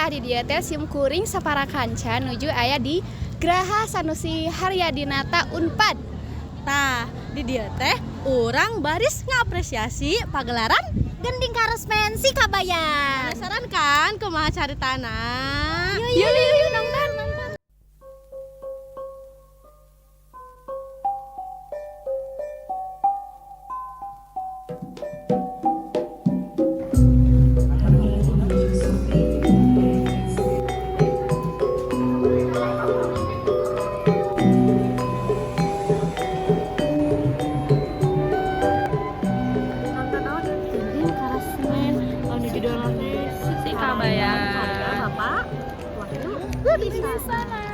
Tah, di dieu teh sim kuring sapara kanca nuju aya di Graha Sanusi Haryadinata Unpad. Tah, di dieu teh urang baris ngapresiasi pagelaran Gending Karesmen Si Kabayan. Penasaran kan kumaha caritana? Yuk, yuk, yuk, nonton. Nonton naon? Gending Karesmen anu judulna teh Si Kabayan. Bapak Wahyu Di sana.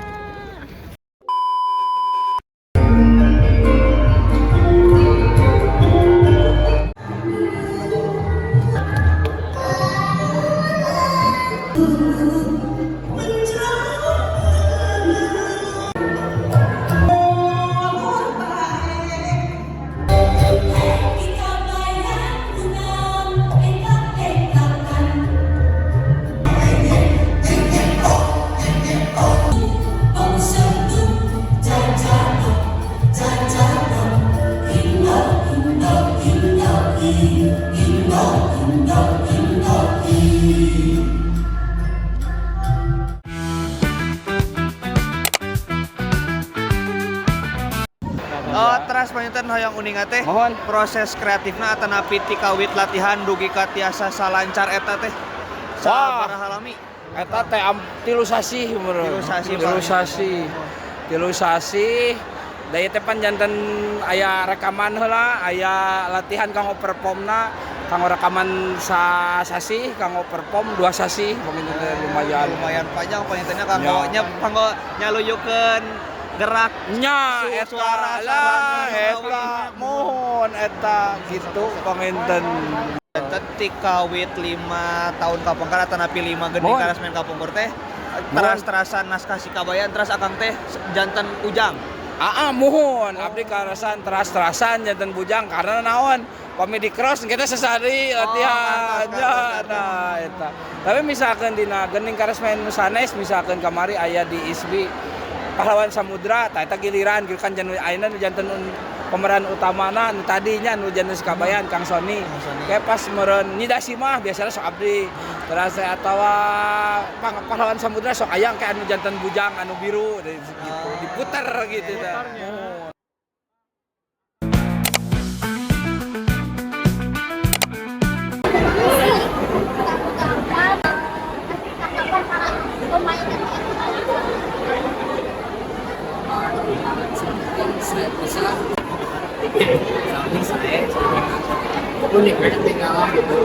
Oh, teras panginten hoyong uninga teh. Mohon. Proses kreatifna atanapi ti kawit latihan dugi ka tiasa salancar eta teh. Wah. Sabaraha lami? Eta teh 3 sasih menurut. 3 sasih, 3 sasih. 3 sasih. Da ieu teh pan janten aya rekaman heula, aya latihan kanggo performna, kanggo rekaman sasih, kanggo perform 2 sasih, panginten teh lumayan. Lumayan panjang pangintennya kanggo Ya. nya kanggo nyaluyukeun gerak Nya eta suara lah sarana eta mohon eta gitu panginten. Enten ti kawit 5 tahun kapungkur atanapi 5 gending Mohon. karesmen kapungkur teh teras-terasan naskah Si Kabayan, teras akang teh janten ujang. Aa, muhun, abdi karasan teras-terasan janten bujang karena naon, pami di cross kita sesari latihan ngantos, ya, ngantos, nah eta. Tapi misalkan dina gending karesmen nu sanes, misalkan kamari aya di ISBI Pahlawan Samudra, tah eta giliran gitu kan, janten ayeuna nu janten pemeran utamana nu tadinya nu janten Si Kabayan Kang Sony. Sony. Kayak pas meureun Nyi Dasi mah biasanya sok abdi terus atawa Pahlawan Samudra sok aya kayak anu janten bujang anu biru gitu, diputar gitu tah. Muhun. Unik ketinggalan gitu.